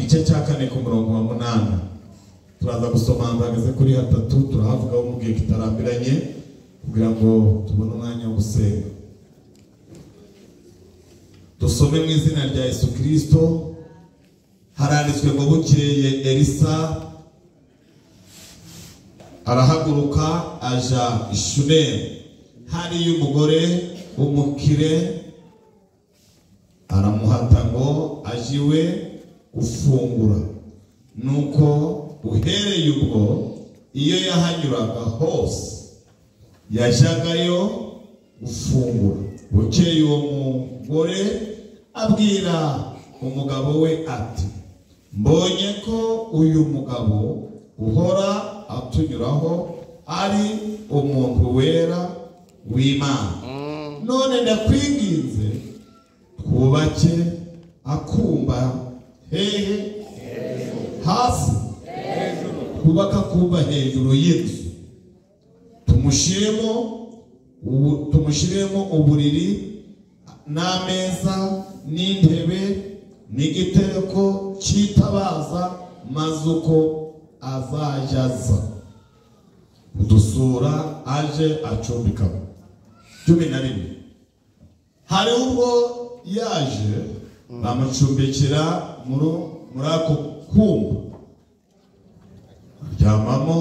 igice cya 4 ku murongo wa 8. Turaza gusoma hageze kuri 3, turahavugaho mu gihe kitarambiranye kugira ngo tubone umwanya wo gusenga. Dusome mu izina rya Yesu Kristo. Haranditswe ngo bukeye Elisa arahaguruka aja i Shunemu, hariyo umugore w'umukire, aramuhata ngo aje iwe gufungura. Nuko uhereye ubwo iyo yahanyuraga hose yajagayo gufungura. Bukeye uwo mugore abwira umugabo we ati mbonye ko uyu mugabo uhora atunyuraho ari umuntu wera w'Imana, none ndakwinginze twubake akumba hehe hasi, twubaka akumba hejuru y'inzu, tumushyiremo uburiri n'ameza n'intebe n'igitereko cy'itabaza, maze uko azajya aza kudusura aje acumbikamo. 11. Hari ubwo yaje bamucumbikira muri ako kumba, aryamamo.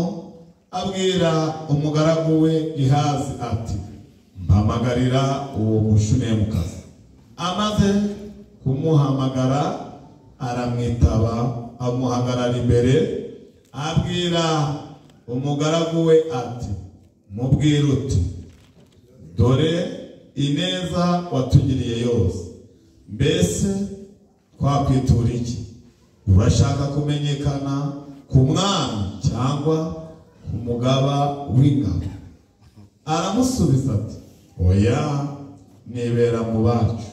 Abwira umugaragu we Gehazi ati mpamagarira uwo Mushunemukazi. Amaze kumuhamagara aramwitaba, amuhagarara imbere. Abwira umugaragu we ati mubwire uti dore ineza watugiriye yose, mbese twakwitura iki? Urashaka kumenyekana ku mwami cyangwa ku mugaba w'ingabo? Aramusubiza ati oya, nibera mu bacu.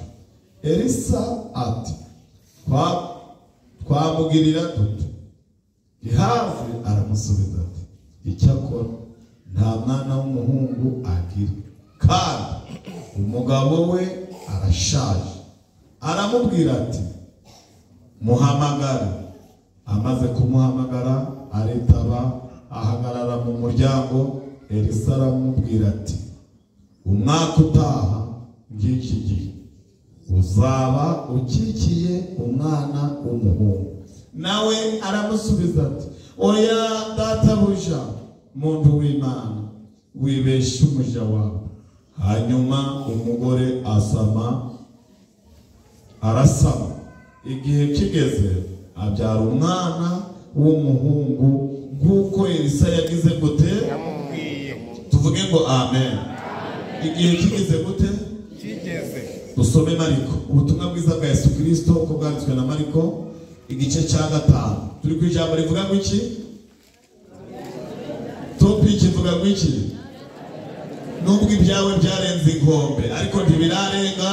Elisa ati twamugirira dute? Gehazi aramusubiza ati icyakora nta mwana w'umuhungu agira, kandi umugabo we arashaje. Aramubwira ati muhamagare. Amaze kumuhamagara aritaba, ahagarara mu muryango. Elisa aramubwira ati umwaka utaha ng'iki gihe uzaba ukikiye umwana w'umuhungu. Nawe aramusubiza ati oya databuja, muntu w'Imana, wibesha umuja wawe. Hanyuma umugore arasama. Igihe kigeze abyara umwana w'umuhungu nk'uko Elisa yagize gute? Tuvuge ngo amen. Igihe kigeze gute? Kigeze. Dusome Mariko, ubutumwa bwiza bwa Yesu Kristo uko bwanditswe na Mariko igice cya 5. Turi ku ijambo rivuga ngo iki? Topic ivuga ngo iki? Nubwo ibyawe byarenze inkombe ariko ntibirarenga.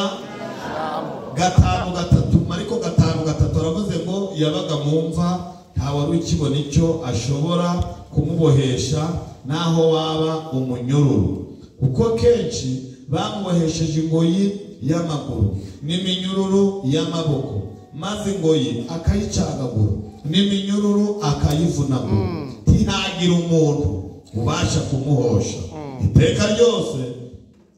5:3. Mariko 5:3 aravuze ngo yabaga mu mva, nta wari ukibona icyo ashobora kumubohesha naho waba umunyururu, kuko kenshi bamubohesheje ingoyi y'amaguru n'iminyururu y'amaboko, maze ingoyi akayicagagura n'iminyururu akayivunagura, ntihagira umuntu ubasha kumuhosha. Iteka ryose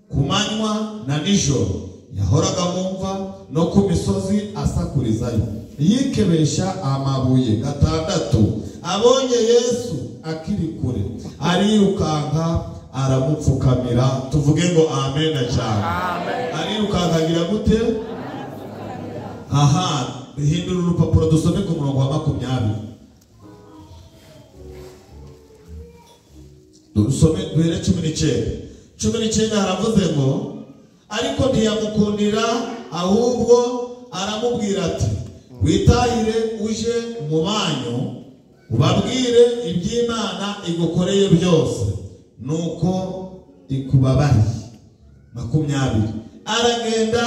ku manywa na nijoro yahoraga mu mva no ku misozi asakurizayo, yikebesha amabuye. 6. Abonye Yesu akiri kure arirukanka aramupfukamira. Tuvuge ngo amen cyane. Arirukanka agira gute? Aha, hindura urupapuro dusome ku murongo wa 20. Dusome duhere 19. 19 haravuze ngo ariko ntiyamukundira, ahubwo aramubwira ati witahire uje mu banyu ubabwire iby'Imana igukoreye byose nuko ikubabariye. 20. Aragenda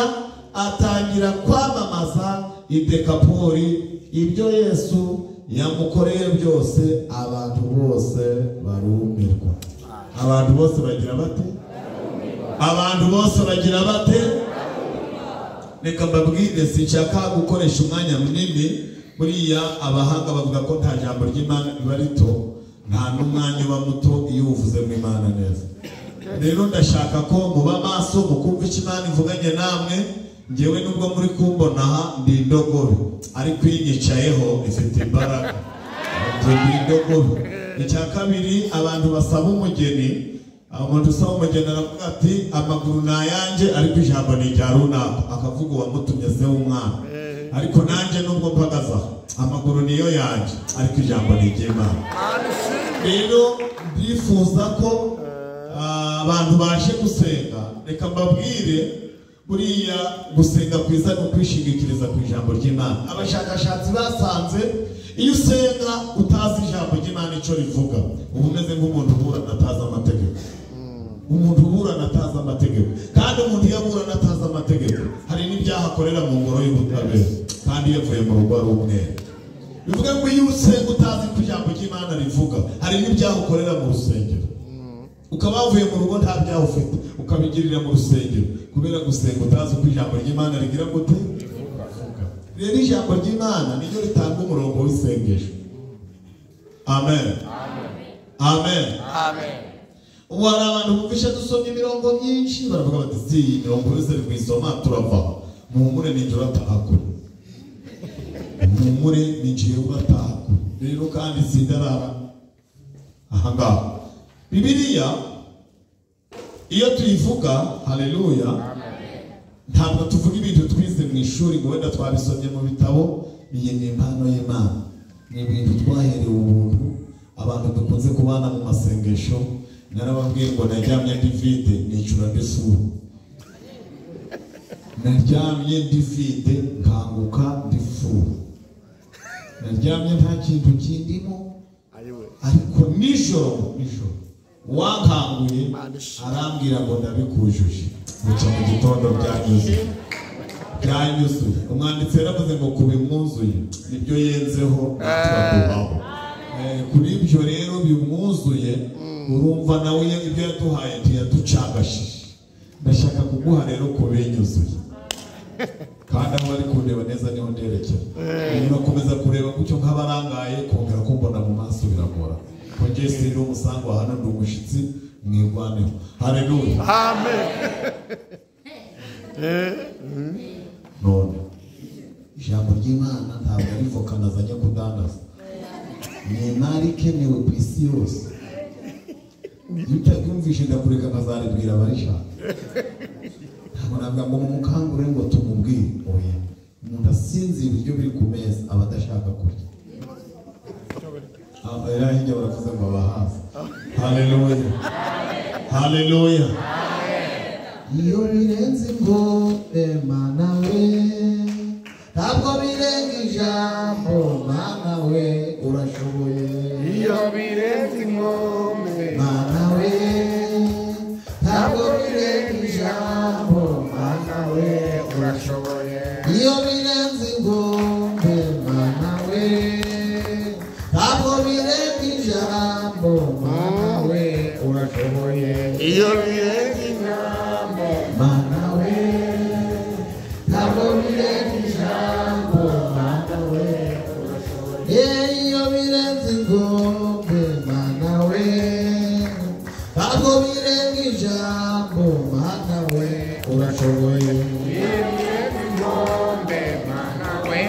atangira kwamamaza i Dekapoli ibyo Yesu yamukoreye byose, abantu bose barumirwa. Abantu bose bagira bate? Abantu bose bagira bate? Reka mbabwire, sinshaka gukoresha umwanya munini Buriya abahanga bavuga ko nta jambo ry'Imana riba rito, nta n'umwanya uba muto iyo uvuze mu Imana neza. Rero ndashaka ko muba maso mukumva icyo Imana ivuganye namwe. Njyewe nubwo muri kumbona aha ndi indogobe, ariko iyo nyicayeho ifite imbaraga. Ndi indogobe. Icya kabiri, abantu basaba umugeni, umuntu usaba umugeni aravuga ati amaguru ni ayanjye ariko ijambo ni irya runaka, akavuga uwamutumye se w'umwana. Ariko nanjye nubwo mpagaze aha amaguru niyo yanjye ariko ijambo ni iry'Imana. Rero ndifuza ko abantu baje gusenga, reka mbabwire, buriya gusenga kwiza ni ukwishingikiriza ku ijambo ry'Imana. Abashakashatsi basanze iyo usenga utazi ijambo ry'Imana icyo rivuga, uba umeze nk'umuntu uburana atazi amategeko. Umuntu uburana atazi amategeko, kandi umuntu iyo aburana atazi amategeko hari n'ibyaha akorera mu ngoro y'ubutabera, kandi iyo avuye mu rugo ari umwere. Bivuga ngo iyo usenga utazi ko ijambo ry'Imana rivuga, hari n'ibyaha ukorera mu rusengero, ukaba wavuye mu rugo nta byaha ufite ukabigirira mu rusengero kubera gusenga utazi uko ijambo ry'Imana rigira gute. Rero ijambo ry'Imana niryo ritanga umurongo w'isengesho. Amen. Amen. Amen. Ubu hari abantu bumvisha dusomye imirongo myinshi baravuga bati si iyi mirongo yose kuyisoma turava. Muhumure ninjye urataha kure. Muhumure ninjye urataha kure. Rero kandi sindarara aha ngaha. Bibiliya iyo tuyivuga, haleluya, ntabwo tuvuga ibintu twize mu ishuri ngo wenda twabisomye mu bitabo. Iyi ni impano y'Imana, ni ibintu twaherewe ubuntu. Abantu dukunze kubana mu masengesho, narababwiye ngo naryamye ndi vide nicura ndi furu, naryamye ndi vide nkanguka ndi furu, naryamye nta kintu kindimo, ariko nijoro nijoro wankanguye arambwira ngo ndabikujuje. Bucya mu gitondo byanyuzuye, byanyuzuye. Umwanditsi yaravuze ngo kubimwuzuye nibyo yenzeho natwe aduhaho. Kuri ibyo rero bimwuzuye, urumva nawe ibyo yaduhaye ntiyaducagashije. Ndashaka kuguha rero kubinyuzuye, kandi aho bari kundeba neza niho nderekera. Urakomeza kureba gutyo nk'abarangaye, kongera kumbona mu maso biragora. Ko njye sindi umusangwa hano, ndi umushyitsi, mwirwaneho. Haleluya. Amen. None ijambo ry'Imana ntabwo ari voka nazanye kudandaza, ni imari ikenewe ku isi yose. Iyo utaryumvishe ndakureka nkazaribwira abarishaka. Ntabwo navuga ngo mumukangure ngo tumubwire, oya. Umuntu asinzira ibiryo biri ku meza aba adashaka kurya. Era hirya baravuze ngo abahaza. Haleluya. Haleluya. Iyo birenze inkombe Mana we, ntabwo birenga ijambo Mana we urashoboye. Iyo birenze inkombe Mana we, ntabwo birenga ijambo Mana we urashoboye. Iyo birenze inkombe Mana we, ntabwo birenga ijambo Mana we urashoboye. Iyo birenze ijambo Mana we, ntabwo birenga ijambo Mana we urashoboye. Iyo birenze inkombe Mana we, ntabwo birenga ijambo Mana we urashoboye. Iyo birenze inkombe Mana we,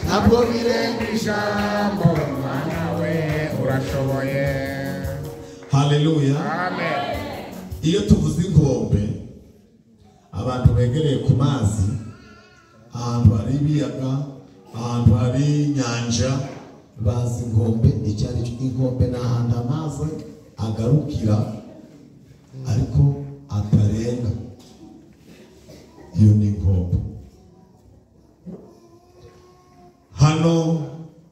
ntabwo birenga ijambo Mana we urashoboye. Haleluya. Amen. Iyo tuvuze inkombe, abantu begereye ku mazi, ahantu hari ibiyaga, ahantu hari inyanja, bazi inkombe icyo ari cyo. Inkombe ni ahantu amazi agarukira ariko atarenga. Iyo ni inkombe. Hano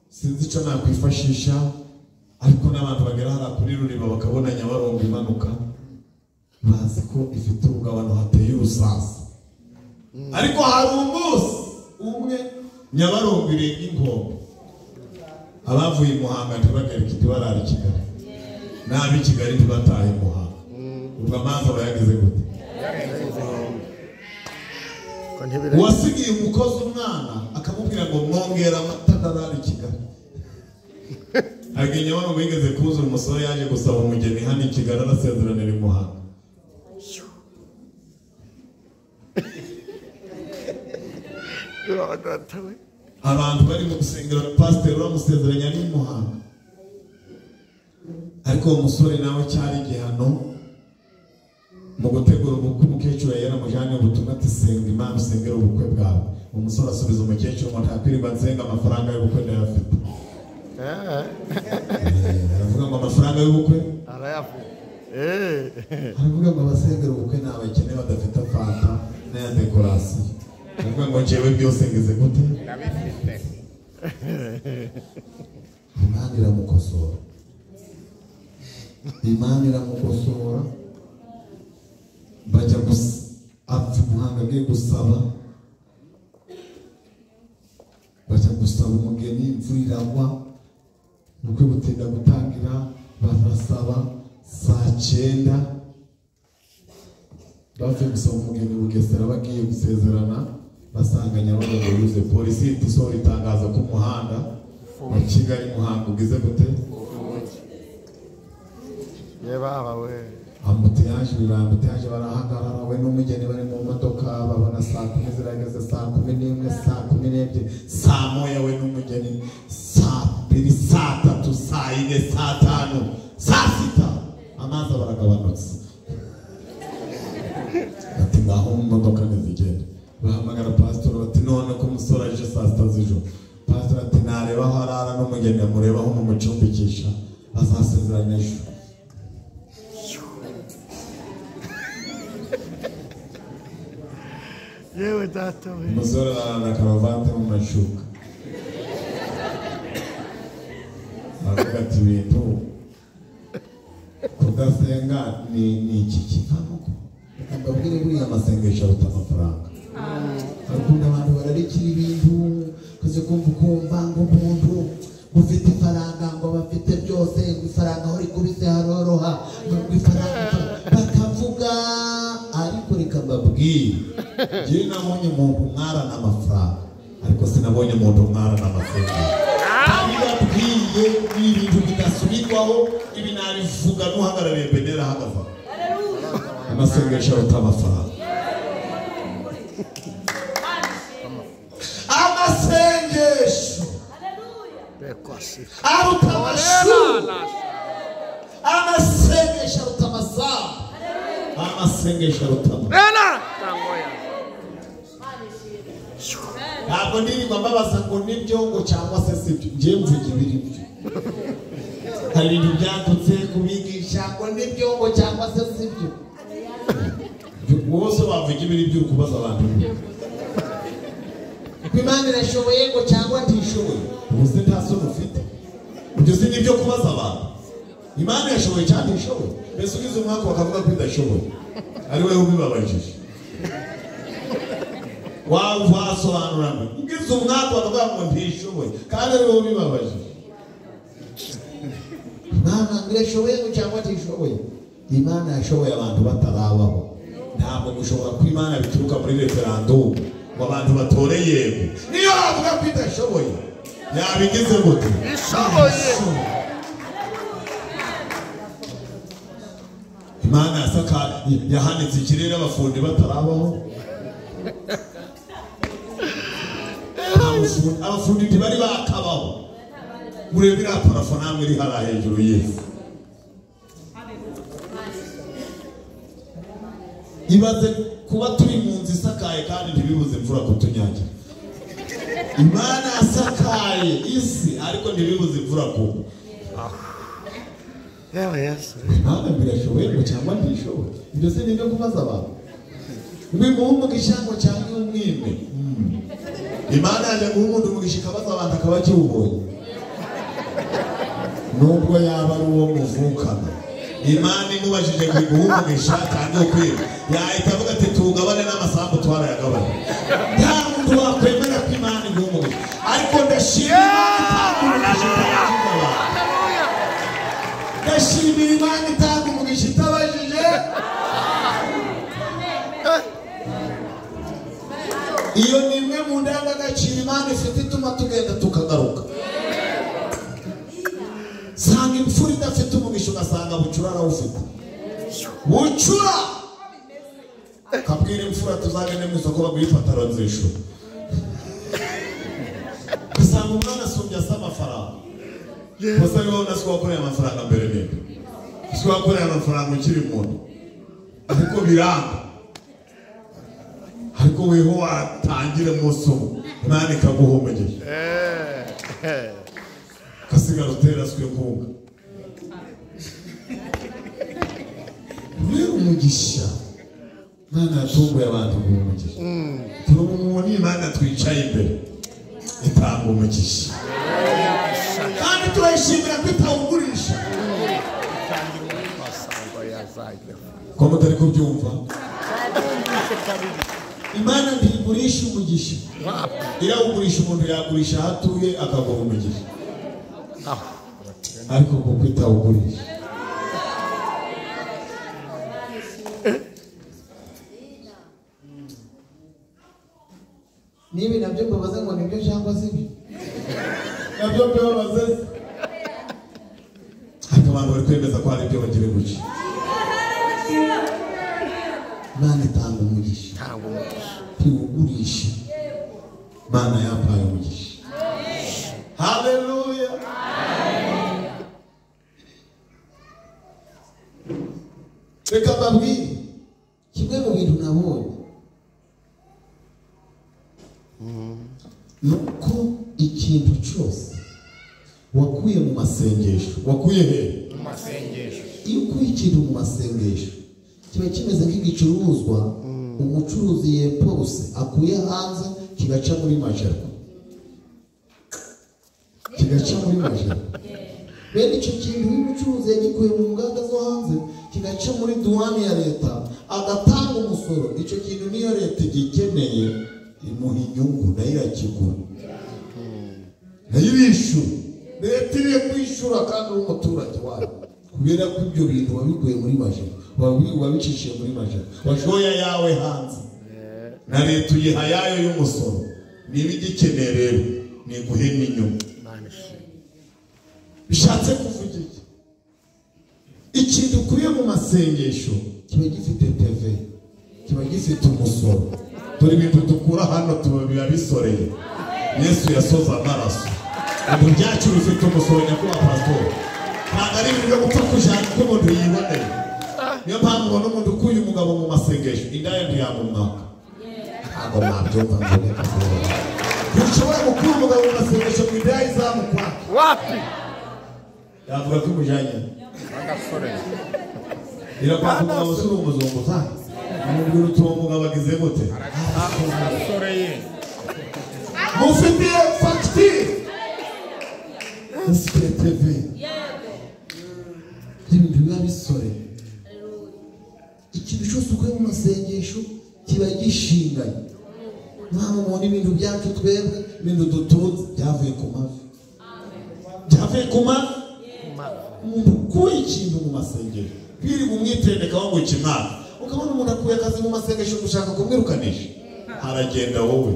sinzi icyo nakwifashisha, ariko n'abantu bagera hariya kuri Ruriba bakabona Nyabarongo imanuka, bazi ko ifite urugabano hateye urusasa. Ariko hari umunsi umwe Nyabarongo irenga inkombe, abavuye i Muhanga ntibagere ntibarare i Kigali, n'ab'i Kigali ntibatahe i Muhanga. Ubwo amazi aba yageze gute? Uwasigiye umukozi umwana akamubwira ngo mwongera amata ndarara i Kigali. Ariko Nyabarongo yigeze kuzura umusore yaje gusaba umugeni hano i Kigali arasezeranira i Muhanga. Abantu bari mu rusengero pasiteri bamusezeranya ari i Muhanga. Ariko uwo musore nawe cyari igihano mu gutegura ubukwe. Umukecuru yari yaramujyanye ubutumwa ati senga Imana usengere ubukwe bwawe. Umusore asubiza umukecuru ngo ntakwirirwa nsenga, amafaranga y'ubukwe ndayafite. Aravuga ngo amafaranga y'ubukwe arayafite. Aravuga ngo abasengera ubukwe ni abakene badafite fanta n'aya dekorasiyo. Aravuga ngo njyewe byose ngize gute? Ndabifite. Imana iramukosora. Imana iramukosora. Bajya apfa Muhanga agiye gusaba, bajya gusaba umugeni, imvura iragwa, ubukwe butinda gutangira, barasaba saa 9 bavuye gusaba umugeni Bugesera bagiye gusezerana, basanga Nyabarongo yuzuye. Polisi ihita isohora itangazo ko umuhanda wa Kigali Muhanga ugize gute? Ambutiyaje biba ambutiyaje, barahagarara, we n'umugeni bari mu modoka, babona saa 10 zirageze, saa 11, saa 12, saa 1, we n'umugeni, saa 2, saa 3, saa 4, saa 5, saa 6, amazi baragabanutse. Ati ngaho mu modoka ntizigenda. Bahamagara pasitori bati none ko umusore aje saa 6 z'ijoro. Pasitori ati nareba aho arara n'umugeni amurebaho mumucumbikisha, azasezeranya ejo. Yewe data we. Umusore ararana karuvati mu mashuka. Aravuga ati ibintu kudasenga ni iki kivamo ko? Reka mbabwire, buriya amasengesho aruta amafaranga. Ukuntu abantu bararikira ibintu, ukaze kumva ukumva ngo umuntu ufite ifaranga ngo bafite byose, ngo ifaranga aho rikubise haroroha, ngo ifaranga bakavuga. Ariko reka mbabwire, njyewe nabonye umuntu mwarana amafaranga, ariko sinabonye umuntu mwarana amasengesho. Ndabibabwiye, ni ibintu bidasubirwaho, ibi nabivuga n'uhagarariye Benera ahagaze aho. Amasengesho aruta amafaranga. Amasengesho aruta amashuri. Amasengesho aruta amasambu. Amasengesho aruta amafaranga. Ntabwo ndirirwa mbabaza ngo nibyo ngo cyangwa se sibyo, njyewe mvuga ibiri byo. Hari ibintu byadutse kubigisha ngo nibyo ngo cyangwa se sibyo. Wose wavuga ibiri byo kubaza abantu. Ko Imana irashoboye ngo cyangwa ntishoboye, ubu se nta soni ufite? Ibyo si nibyo kubaza abantu. Imana irashoboye cyangwa ntishoboye? Mbese ugize umwaka bakavuga ko idashoboye, ari wowe ubibabajije, wasobanura ngo ugize umwaka bakavuga ngo ntishoboye kandi ari wowe ubibabajije. Imana ngo irashoboye ngo cyangwa ntishoboye? Imana yashoboye abantu batarabaho. Ntabwo gushobora ko Imana bituruka muri referandumu ngo abantu batore yego. Niyo bavuga ko idashoboye, yabigize gute? Ishoboye. Imana yasaka yahanitse ikirere abafundi batarabaho. Abafundi ntibari bakabaho. Murebe iriya parafo namwe iri hariya hejuru y'isi. Ibaze kuba turi mu nzu isakaye kandi ntibibuze imvura kutunyagira. Imana yasakaye isi ariko ntibibuze imvura kugwa. Yewe Yesu. Imana birashoboye ngo cyangwa ntishoboye? Ibyo si nibyo kubaza abantu. Wimuha umugisha ngo cyangwa umwime. Imana yajya guha umuntu umugisha ikabaza abantu akaba akiwubonye. Nubwo yaba ari uwo muvukana, Imana imubajije ngo iguhe umugisha cyangwa ukwime, yahita avuga ati tugabane n'amasambu twarayagabanye. Nta muntu wakwemera ko Imana iguha umugisha. Ariko ndashima Imana itanga umugisha itabajije abantu. Ndashimira Imana itanga umugisha itabajije. Iyo ni imwe mu ndangagaciro Imana ifite ituma tugenda tukagaruka. Sanga imfura idafite umugisha, ugasanga bucura arawufite. Bucura kabwira imfura tuzagende mu isoko baguhe ipataro nzishura. Usanga umwana asumbye asa amafaranga. Gusa niba ubona si wakoreye amafaranga mbere ninde, si wakoreye amafaranga ukiri muntu, ariko biranga. Ariko weho watangire umunsi umwe Imana ikaguha umugisha, ugasigara uteraswe inkunga. Kubera umugisha Imana yatunguye abantu guha umugisha. Turabona Imana twicaye imbere itanga umugisha, kandi turayishimira ko itawugurisha. Ko mutari kubyumva, Imana ntigurisha umugisha, irawugurisha. Umuntu yagurisha aho atuye akaguha umugisha, ariko kuko itawugurisha. Nibi nabyo mbabaza ngo nibyo cyangwa si byo, nabyo mbabaza. Ariko abantu bari kwemeza ko hari ibyo bagiye guca. Imana itanga umugisha, ntiwugurisha. Imana yampaye umugisha. Haleluya. Reka mbabwire kimwe mu bintu nabonye nuko ikintu cyose wakuye mu masengesho, wakuye he? Mu masengesho. Iyo ukuye ikintu mu masengesho kiba kimeze nk'igicuruzwa umucuruzi yepose akuye hanze, kigaca muri majerwa, kigaca muri majerwa. Bene icyo kintu uyu mucuruzi yagikuye mu nganda zo hanze, kigaca muri duwani ya leta, agatanga umusoro. Icyo kintu niyo leta igikeneye imuha inyungu, nayo irakigura, nayo irishyura. Leta iri kwishyura kandi uri umuturage wayo, kubera ko ibyo bintu wabikuye muri majerwa, wabicishije muri majerwa, washoye yawe hanze, na leta uyiha yayo y'umusoro. Niba igikeneye rero niguhe n'inyungu. Bishatse kuvuga iki? Ikintu ukuye mu masengesho kiba gifite TV, kiba gifite umusoro. Dore ibintu dukura hano biba bisoreye. Yesu yasoza amaraso. Ibintu byacu bifite umusoro nyakubahwa pastor. Ntabwo ari ibintu byo gupfa kujana uko umuntu yiboneye. Niyo mpamvu ubona umuntu ukuye umugabo mu masengesho, indaya ntiyamumwaka. Ntabwo mwabyumva ngo reka mbere. Ntushobora gukura umugabo mu masengesho ngo indaya izamukwake. Wapi? Yavuga ko imujyanye. Irakwaka umugabo si umuzunguzayi. Umubwira uti uwo mugabo agize gute? Mufitiye fagitire, mufitiye TV. Ibintu biba bisoreye. Ikintu cyose ukuye mu masengesho kiba gishinganye. Nta muntu ibintu byacu twebwe, ibintu dutunze byavuye ku mavi, byavuye ku mavi. Umuntu ukuye ikintu mu masengesho biri bumwitendekaho ngo ikimwaka, ukabona umuntu akuye akazi mu masengesho gushaka kumwirukanisha, haragenda wowe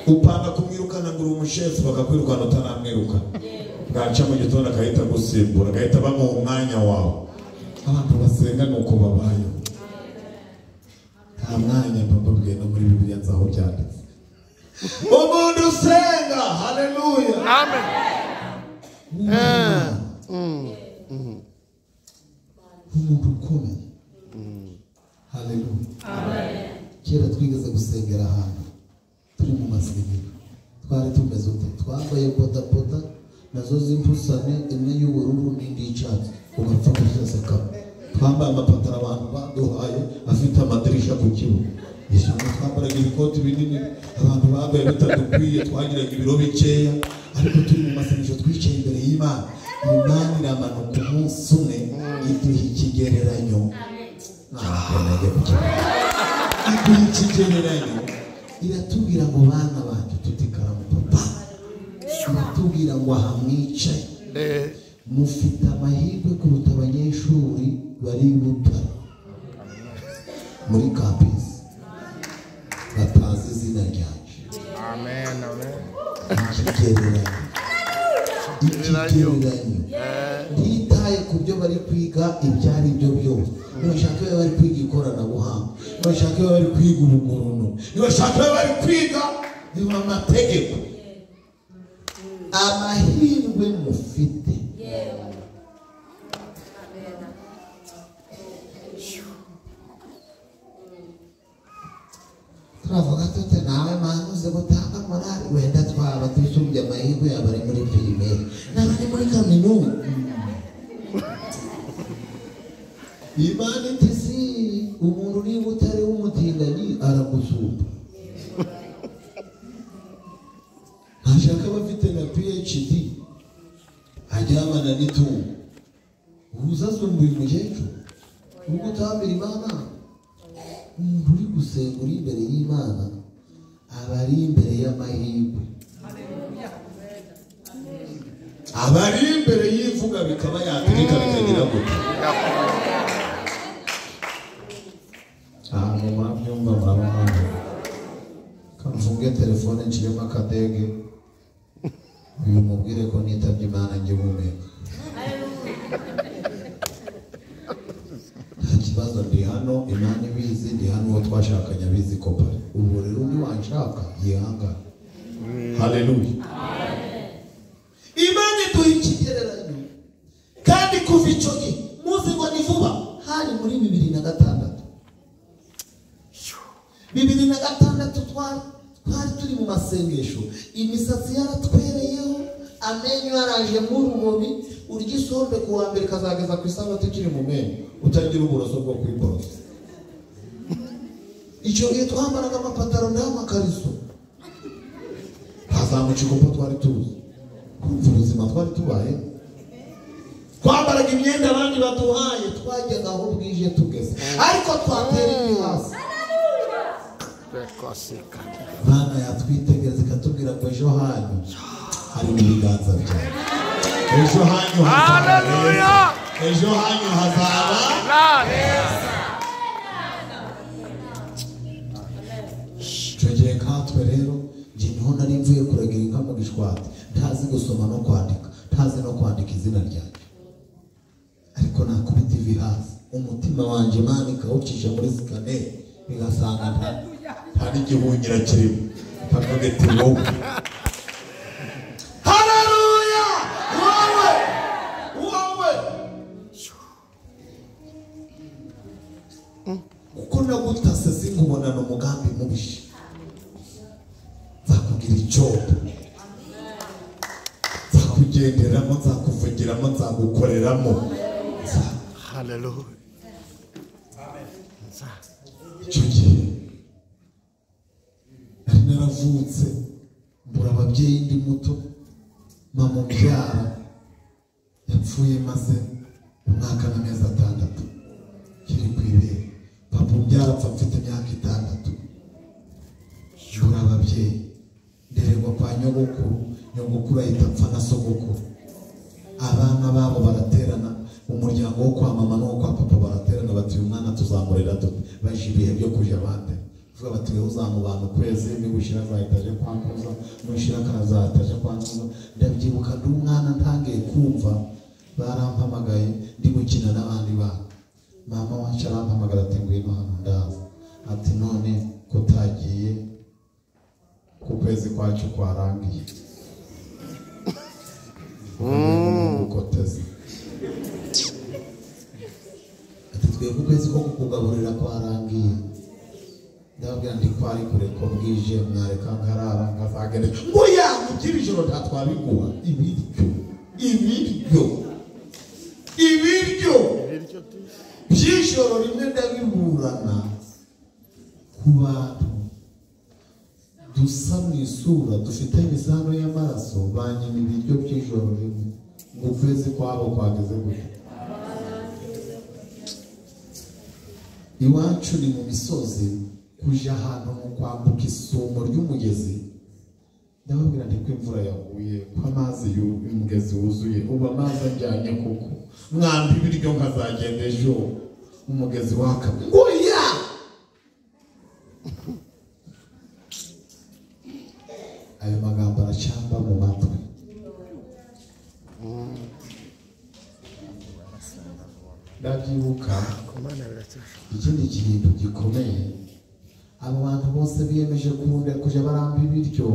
upanga kumwirukana ngo uri umushefu, bakakwirukana utaramwiruka. Bwaca mu gitondo agahita agusimbura, agahita bamuha umwanya wawe. Abantu basenga ni uko babayeho. Nta mwanya mbabwiye no muri Bibiliya nzi aho byanditse. Umuntu usenga, haleluya, amen. Umuntu ukomeye, haleluya. Kera twigeze gusengera ahantu turi mu masengero, twari tumeze ute? Twambaye bodaboda nazo z'impusane, imwe y'ubururu n'indi y'icyatsi, ugapfa kuziseka. Twambaye amapataro abantu baduhaye afite amadirisha ku kibuga. Twambaraga ibikoti binini abantu bambaye bitadukwiye, twagiraga ibiro bikeya, ariko turi mu masengesho twicaye imbere y'Imana. Imana iramanuka umunsi umwe iduha ikigereranyo. Iduha ikigereranyo, iratubwira ngo bana banjye tutikaramu papa, iratubwira ngo aha mwicaye mufite amahirwe kuruta abanyeshuri bari i Butare muri campus. Ikigereranyo, ikigereranyo. Ntitaye ku byo bari kwiga ibyo ari byo byose. Nibashaka iyo bari kwiga ikoranabuhanga, nibashaka iyo bari kwiga ubugorono, nibashaka iyo bari kwiga amategeko, amahirwe mufite turavuga tute nawe mana uzi gutanga morali, wenda twaba dusumbye amahirwe y'abari muri pirimeri n'abari muri kaminuza. Imana iti si umuntu niba utari w'umutinganyi aragusumba. Ntashaka abafite na PhD aryamana n'itungo, uzasumbuye umukecuru ubwo utambira Imana. Umuntu uri gusenga uri imbere y'Imana aba ari imbere y'amahirwe, aba ari imbere y'ivuga bikaba yategeka bikagira gutya. Ahantu murabyumva murabona. Kamfunge telefone nshyiremo akadege, uyu mubwire ko nitabye Imana ngihumeka. Nta kibazo, ndi hano, Imana ibizi, ndi hano, uwo twashakanye abizi ko pari. Ubu rero undi wanshaka yihangane. Haleluya. Imana iduha ikigereranyo, kandi kuva icyo gihe muzi ngo ni vuba, hari muri 2006. 2006 twari turi mu masengesho, imisatsi yaratwereyeho, amenyo yaraje nk'urubobi, urya isombe ku wa mbere kazageza ku isabato ukiri mu menyo, utagira uburoso bwo kwiborosa. Icyo gihe twambaraga amapataro n'amakariso, hazamuka uko twari tuzi, kumva ubuzima twari tubaye. Twambaraga imyenda abandi baduhaye, twajyaga aho bwije tugeze, ariko twatera ivi hasi. Imana yatwitegereza ikatubwira ngo ejo hanyu hari mu biganza byawe, ejo hanyu hazaba heza, ejo hanyu hazaba heza. Icyo gihe nkatwe rero njye niho nari mvuye kuragira inka mu gishwati, ntazi gusoma no kwandika, ntazi no kwandika izina ryanjye, ariko nakubita ivi hasi, umutima wanjye Imana ikawucisha muri sikaneri, bigasanga nta n'igihunyira kirimo. Ikavuga iti wowe, haleluya, wowe wowe, kuko nagutase sinkubonana umugambi mubisha, nzakugira icyobo, nzakugenderamo, nzakuvugiramo, nzagukoreramo. Haleluya. Icyo gihe nari naravutse mbura ababyeyi ndi muto, mama umbyara yapfuye maze umwaka n'amezi 6 kiri ku ibere, papa umbyara apfa mfite imyaka 6. Mbura ababyeyi, ndererwa kwa nyogokuru, nyogokuru ahita apfa na sogokuru. Abana babo baraterana, umuryango wo kwa mama n'uwo kwa papa baraterana bati uyu mwana tuzamurera dute? Baje ibihe byo kuja bande, vuga bati wewe uzamubana ukwezi, nigushira azahita aje kwa nkuza, nushira akazahita aje kwa nkuza. Ndabyibuka ndi umwana ntangiye kumva, barampamagaye ndi gukina n'abandi bana, mama wacu arampamagara ati ngwino hano, ndaza. Ati none kutagiye ku kwezi kwacu kwarangiye, gukoteza. Ati twebwe ukwezi ko kukugaburira kwarangiye. Ndababwira ndi kwari kure ko bwije, mwareka nkarara nkazagenda. Ngo ya mugira ijoro nta twabiguha. Ibiryo, ibiryo, ibiryo by'ijoro rimwe ndabiburana ku bantu dusa mu isura, dufite imisano y'amaraso, banyima ibiryo by'ijoro rimwe ngo ukwezi kwabo kwageze gutya. Iwacu ni mu misozi, kuja ahantu mu kwambuka isumo ry'umugezi. Ndababwira nti ko imvura yaguye, ko amazi y'umugezi wuzuye, ubu amazi ajyanye kuko mwambi ibiryo nkazagenda ejo umugezi wakamye. Oya! Ayo magambo Aracamba mu matwi. Ndabyibuka ikindi kintu gikomeye, abo bantu bose biyemeje kuja baramba ibiryo,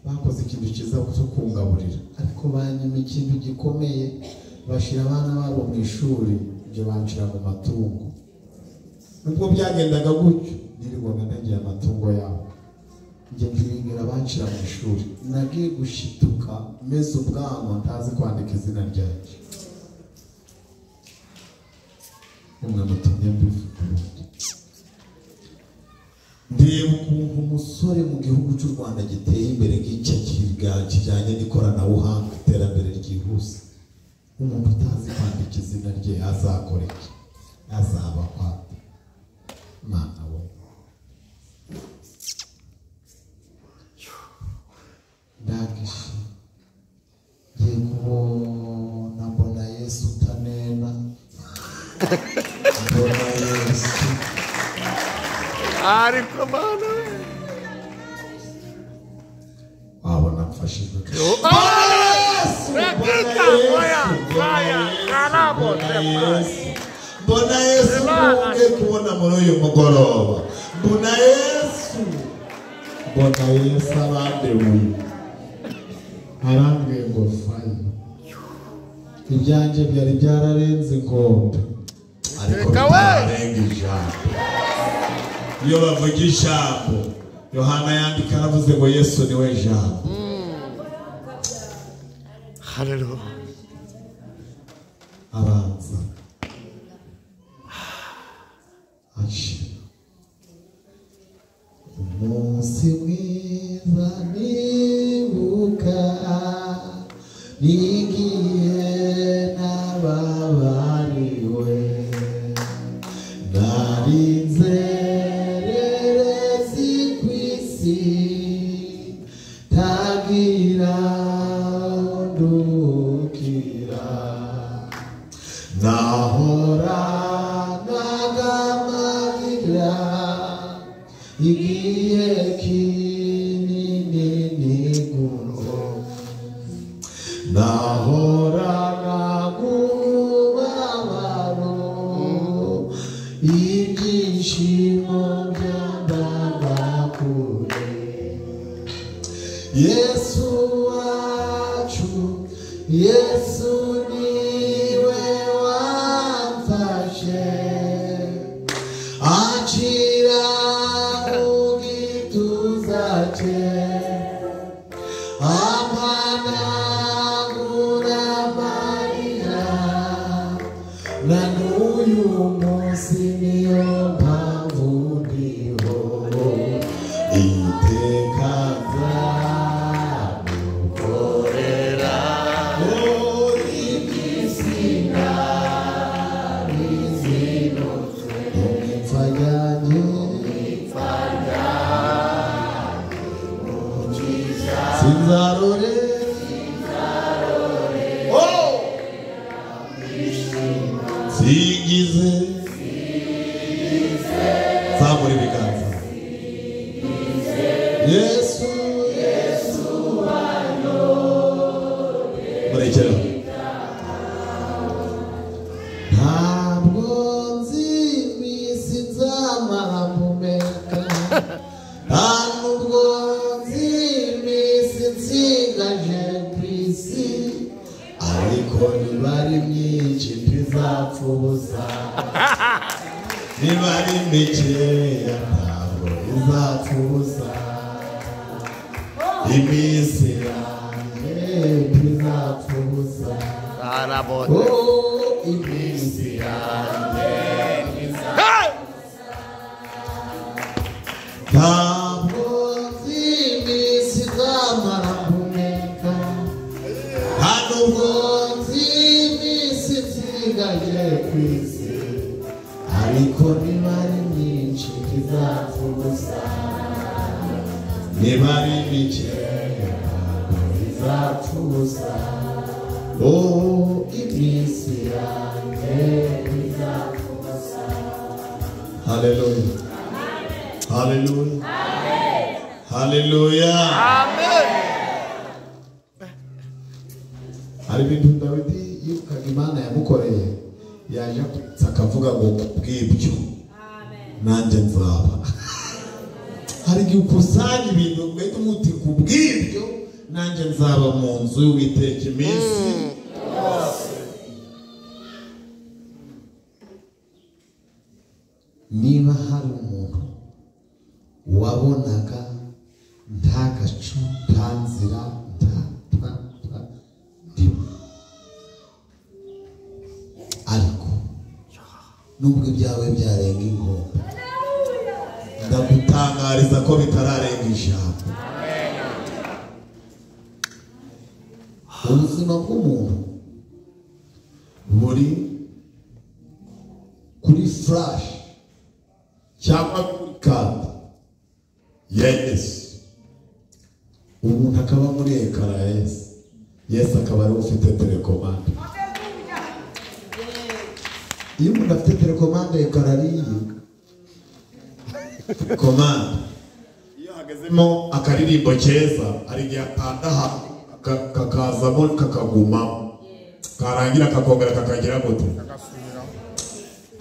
bakoze ikintu cyiza cyo kungaburira, ariko banyima ikintu gikomeye, bashira abana babo mu ishuri, ibyo banshira mu matungo. Nubwo byagendaga gutyo, nirirwaga ntagiye amatungo yabo, njye ntiringira banshira mu ishuri. Nagiye gushituka meze ubwanwa ntazi kwandika izina ryanjye. Umwe mutumye mbivuga. Ndeba ukuntu umusore mu gihugu cy'u Rwanda giteye imbere nk'icyo kijyanye n'ikoranabuhanga, iterambere ryihuse, umuntu utazi kwandika izina rye azakora iki? Azaba kwate Mana we. Ndagishe ngiye kubona mbona Yesu utanena, mbona Yesu ariko Mana we. Wabona mfashijwe. Mbona Yesu nkunge kubona muri uyu mugoroba. Mbona Yesu, mbona Yesu arandebuye, arambwiye ngo fayo. Ibyanjye byari byararenze inkombe, ariko bitarenga ijambo. Iyo bavuga ijambo, Yohana yandika aravuze ngo Yesu niwe jambo. Haleluya. Abanza ashira umunsi mwiza nibuka, nigiye nababariwe, nari inzererezi ku isi, tagira undukira, nahoranaga amarira igihe kinini nigunze, nahoranaga umubabaro, ibyishimo byambaga kure. Yesu wacu, Yesu niwe wamfashe, acira mu gituza cye, ampanagura amarira, na n'uyu munsi niyo mpamvu ndiho, iteka nzamukorera. Iminsi narizinutse, ipfa ryanjye sinzarore, singize, zamura ibiganza. Yesu, Yesu murekera. Ntabwo nzi iminsi nzamara mpumeka, nta nubwo nzi iminsi nsigaje ku isi, ariko niba ari myinshi ntizapfa ubusa, niba ari mikeya ntabwo izapfa ubusa, iminsi yanjye ntizapfa ubusa. Oh, iminsi yanjye ntizapfa ubusa. Ntabwo nzi iminsi nzamara mpumeka, nta nubwo nzi iminsi nsigaje ku isi, ariko niba ari myinshi ntizapfa ubusa, niba ari mikeya ntabwo izapfa ubusa. Oh, iminsi yanjye ntizapfa ubusa. Haleluya, haleluya, haleluya. Amen. Hari ibintu Dawidi yibukaga Imana yamukoreye, yaje kwitsa akavuga ngo kubw'ibyo nanjye nzaba. Hari igihe ukusanya ibintu ugahita uvuga uti kubw'ibyo nanjye nzaba mu nzu y'Uwiteka iminsi yose. Niba hari umuntu wabonaga nta gacu, nta nzira, nta nta nta ndimo, ariko nubwo ibyawe byarenga inkombe, ndagutangariza ko bitararenga ijambo. Ubuzima bw'umuntu buri kuri flash cyangwa kuri kanda ya Yesu. Umuntu akaba muri ekara ya Yesu, Yesu akaba ariwe ufite telekomande. Iyo umuntu afite telekomande ekara ariye komande, iyo hagezemo akaririmbo keza hari igihe akanda kakazamo kakagumamo, karangira kakongera kakagira gute?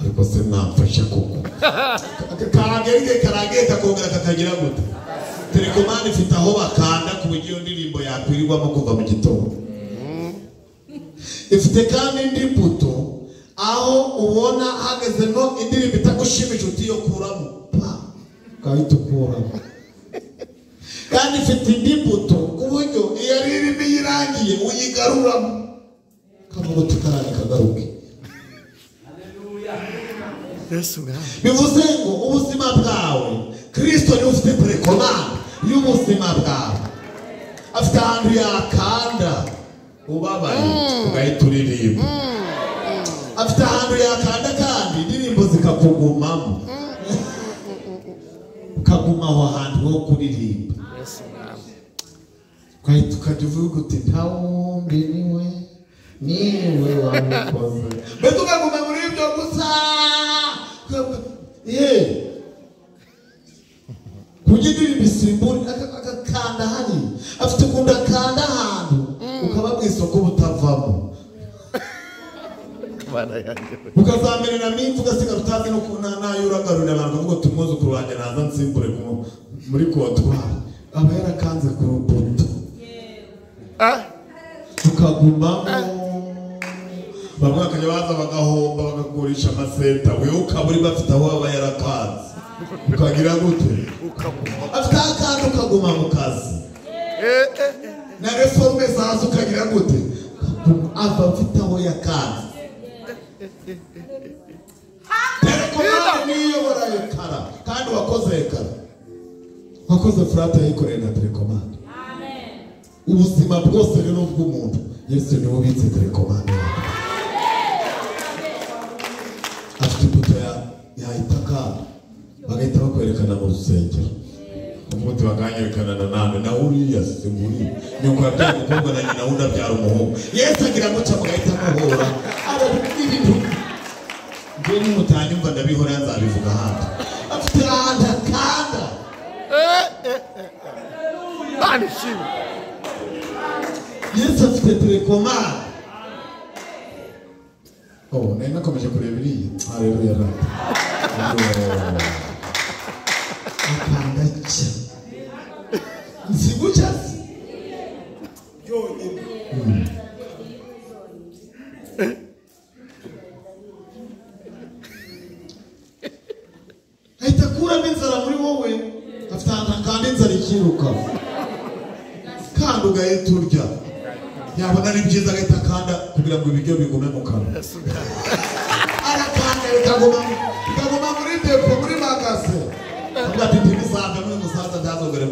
Ariko se mwamfasha koko? Karangira karangira kakongera kakagira gute? Telekomande ifite aho bakanda ku buryo iyo ndirimbo yakwirirwamo kuva mu gitondo. Ifite kandi indi buto aho ubona hagezemo indirimbo itagushimisha utiyokuramo, pa ukahita ukuramo. Kandi ifite indi buto ku buryo iyo ari irimo irangiye uyigaruramo, kavuga uti karani kagaruke. Bivuze ngo ubuzima bwawe Kristo niwe ufite telekomande y'ubuzima bwawe. Afite ahantu yakanda ubabaye ugahita uririmba. Afite ahantu yakanda kandi indirimbo zikakugumamo, ukaguma aho hantu ho kuririmba. Ugahita ukajya uvuga uti nta wundi niwe, niwe wabikoze. Mbese ukaguma muri ibyo gusa. Kugira indirimbo isimbura agakanda hariya, afite ukuntu akanda ahantu ukaba mu isoko butavamo, ukazamerera n'imvu ugasigara utazi n'ayo uragarurira abantu ukavuga uti umwuzukuru wanjye naza nsimbure muri kontwari. Aba yarakanze ku rubuto tukagumamo. Bamwe bakajya baza bagahomba bagakurisha amaseta, wewe ukaba uri bafite aho aba yarakanze ukagira gute? Afite akantu ukaguma mu kazi na reforme zaza ukagira gute? Ava afite aho yakanze. Telekomande niyo iyobora ekara, kandi wakoze ekara, wakoze furata yayikoreye na telekomande. Ubuzima bwose rero bw'umuntu Yesu niwe ubitse telekomande. Afite imbuto yahita akanda bagahita bakwerekana mu rusengero, uvuga uti bakanyerekana na nande na uriya si nguriya, nyoko yabyaye umukobwa na nyina wundi abyara umuhungu. Yesu agira gutya mugahita muhura. Ibintu njye nimutanyumva ndabihora nzabivuga ahandi. Afite ahantu akanda. Yesu afite telekomande. Oh, nari nakomeje kureba iriya. Haleluya. Akanda cya nsi gutya se yonyine. Ahita akuramo inzara muri wowe. Afite ahantu akanda inzara ikiruka, kandi ugahita urya. Yabona ari byiza agahita akanda kugira ngo ibiryo bigume mu kanwa. Arakanda bikaguma muri depo, muri magaze. Avuga ati ntibizave muri musaza ntazongere.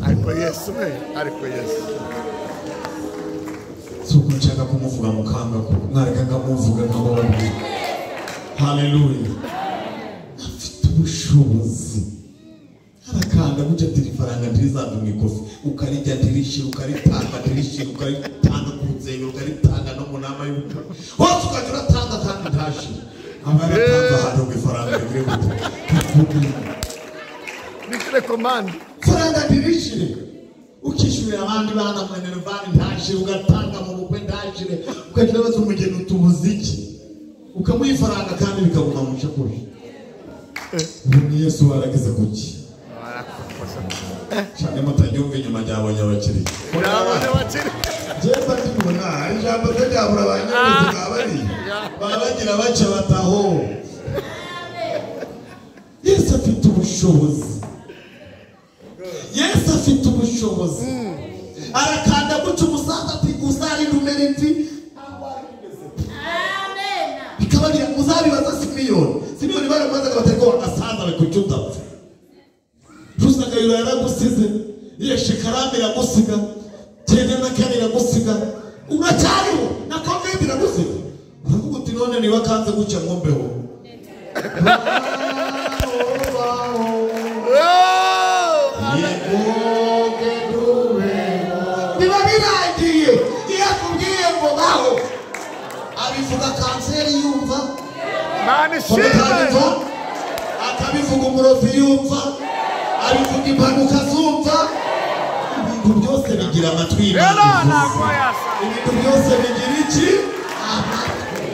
Ariko Yesu we, ariko Yesu. Si uko nshaka kumuvuga mukanga ko mwareka nkamuvuga nkamubabwira. Haleluya. Afite ubushobozi. Arakanda gutya ati ifaranga ntirizave mu ikofi, ukarijya ntirishire, ukaritanga ntirishire, ukaritanga ku nsengero, ukaritanga no mu nama y'ubukwe hose ukajya uratanga kandi ntashire. Aba yaratanze ahantu ngo ifaranga rigire gute? Ni telekomande. Ifaranga ntirishire. Ukishyurira abandi bana mu minerivani ntashire, ugatanga mu bukwe ntashire, ukagira baza umugeni utubuze iki, ukamuha ifaranga kandi bikaguma mu ishakoshi. Ubu ni Yesu waragize kuki cyane mutaryumva inyuma ryabonye abakiriya. Jemba ndibona ijambo ryabura abanyamaguru bari babagira baca bataho. Yesu afite ubushobozi. Yesu afite ubushobozi. Arakanda guca umusaza ati uzarinda umera imvi. Bikabagira muzabibaza Simiyoni. Simiyoni baramubazaga bati ariko agasaza we kuki udapfa? Rusagayura yaragusize, Yeshekarame iragusiga, 94 iragusiga, uracyariho na COVID iragusiga. Uravuga uti none niba kanze guca nkombeho. Biba birangiye iyo akubwiye ngo baho, abivuga kanseri yumva, akabivuga umurozi yumva, abivuga impanuka zumva. Ibintu byose bigira amatwi. Ibintu byose bigira iki? Amatwi.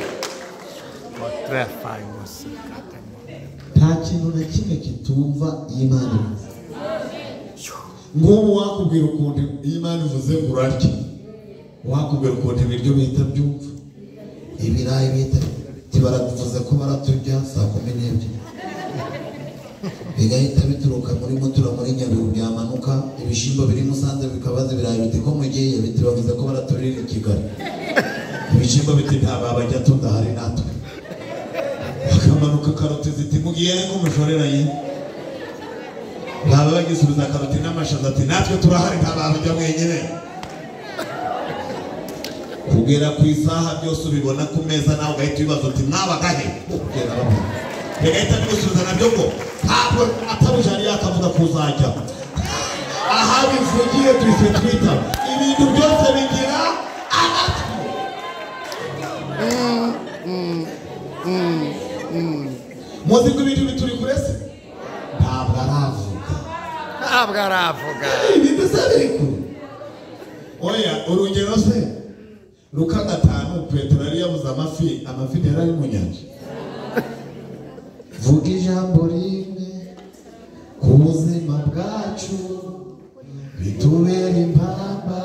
Nta kintu na kimwe kitumva Imana ivuze. Nk'ubu wakubwira ukuntu Imana ivuze ngo urarya, wakubwira ukuntu ibiryo bihita byumva, ibirayi bihita baravuze ko baraturya saa 12, bigahita bituruka muri Mutura muri Nyabihu byamanuka, ibishyimbo biri Musanze bikabaza ibirayi biti ko mugiye, biti bavuze ko baraturira i Kigali, ibishyimbo biti nta babajya tudahari natwe, bakamanuka karoti ziti mugiye ko mushoreranye, baba bagisubiza karoti n'amashaza ati natwe turahari nta babajya mwenyine. Kugera ku isaha byose ubibona ku meza nawe ugahita ubibaza uti mwabagahe? Kugera bamwe bigahita bigusubiza nabyo ngo ntabwo atabujari yakavuga kuzajya aha bivugiye tuhise twita. Ibintu byose bigira amatwi. Muzi ko ibintu bituri kure se? Ntabwo aravuga. Ntabwo aravuga. Ibintu se biri kure. Oya, urugero se Luka 5 Petero yari yabuze amafi, amafi yari ari mu nyanja. Vuga ijambo rimwe ku buzima bwacu bitubera impamba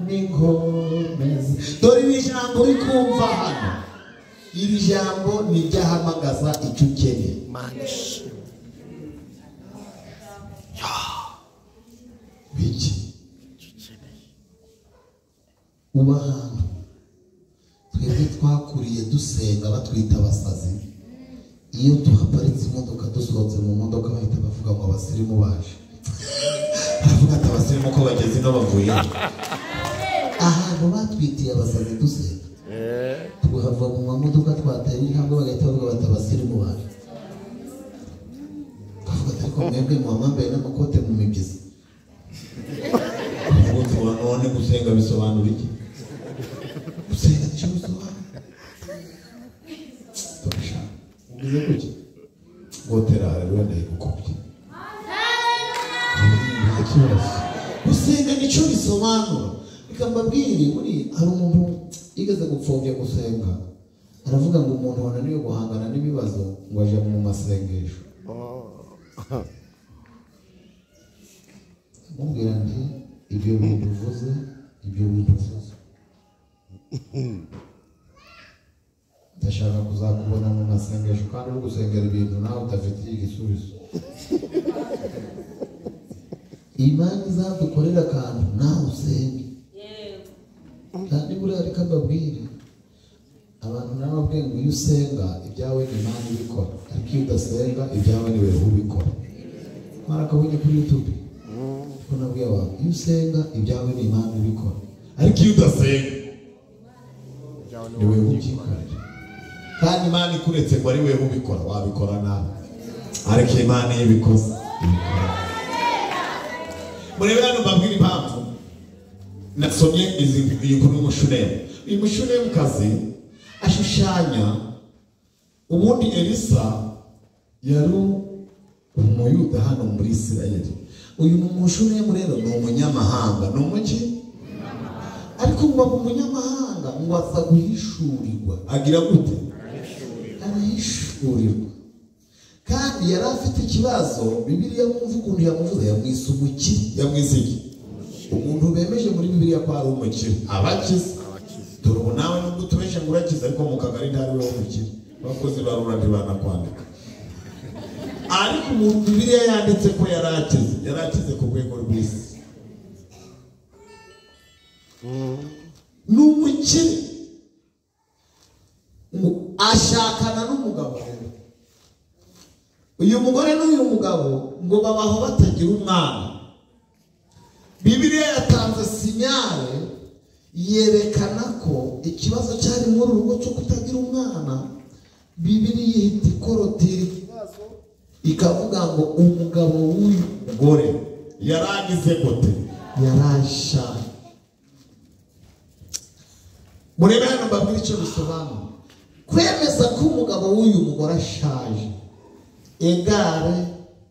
n'inkomezi. Dore iri jambo uri kumva hano, iri jambo ni iryahamagaza icyo ukeneye. Biki uba ahantu twebwe twakuriye dusenga batwita abasazi, iyo tuhaparitse imodoka dusohotse mu modoka bahita bavuga ngo abasirimu baje. Baravuga ati abasirimu ko bageze ino bavuye. Ahantu batwitiye abasazi dusenga, tuhava mu mamodoka twateye intambwe bagahita bavuga bati abasirimu baje. Bavuga ati ariko mwebwe muba mwambaye n'amakote mu mibyizi. Ubu none gusenga bisobanura iki? Gusenga nicyo bisobanura. Ugize kuki? Gotera rero ndayigukubye. Nta kibazo. Gusenga nicyo bisobanura. Reka mbabwire, muri hari umuntu yigeze gupfobya gusenga, aravuga ngo umuntu wananiwe guhangana n'ibibazo ngo aje mu masengesho. Mubwira nti ibyo bintu uvuze, ibyo bintu uvuze, ndashaka kuzakubona mu masengesho kandi uri gusengera ibintu nawe udafitiye igisubizo. Imana izadukorera akantu nawe usenge. Kandi buriya reka mbabwire, abantu narababwiye ngo iyo usenga ibyawe ni Imana ibikora, ariko iyo udasenga ibyawe ni wewe ubikora. Mwarakabonye kuri YouTube ko nabwiye abantu iyo usenga ibyawe ni Imana ibikora, ariko iyo udasenga ni wewe ubyikorera. Kandi Imana ikuretse ngo ari wewe ubikora wabikora nabi, ariko Imana iyo ibikoze ibikora. Murebe hano mbabwire impamvu nasomye iyi nkuru y'umushunemu. Uyu mushunemukazi ashushanya ubundi Elisa yari Umuyuda hano muri Isirayeli. Uyu Mushunemu rero ni umunyamahanga, ni umuki? Ariko ngo umunyamahanga ngo aza guhishurirwa. Agira gute? Arahishurirwa. Kandi yari afite ikibazo. Bibiliya mwumva ukuntu yamuvuze, yamwise umukire. Yamwise iki? Umuntu bemeje muri Bibiliya ko ari umukire, abakize. Dore ubu nawe nubwo utubeshe ngo urakize, ariko mu kagari ntari we w'umukire, abakozi barura ntibanakwandika. Ariko umuntu Bibiliya yanditse ko yari akize, yari akize ku rwego rw'isi. Ni umukire, ashakana n'umugabo. Uyu mugore n'uyu mugabo ngo babaho batagira umwana. Bibiliya yatanze sinyale yerekana ko ikibazo cyari muri urugo cyo kutagira umwana. Bibiliya ihita ikorotira ikibazo, ikavuga ngo umugabo w'uyu mugore yaragize gute? Yarashaje. Murebe hano mbabwire icyo bisobanura. Kwemeza ko umugabo w'uyu mugore ashaje egare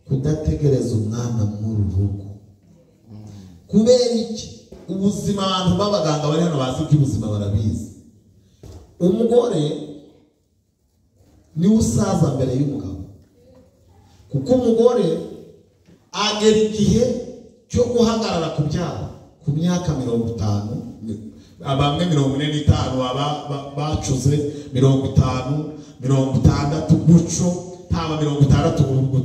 kudategereza umwana muri rugo. Kubera iki? Ubuzima, abantu b'abaganga bari hano bazi iby'ubuzima barabizi. Umugore niwe usaza mbere y'umugabo, kuko umugore agera igihe cyo guhagarara kubyara ku myaka 50, bamwe 45, bacuze 50, 60 gutyo, haba 60.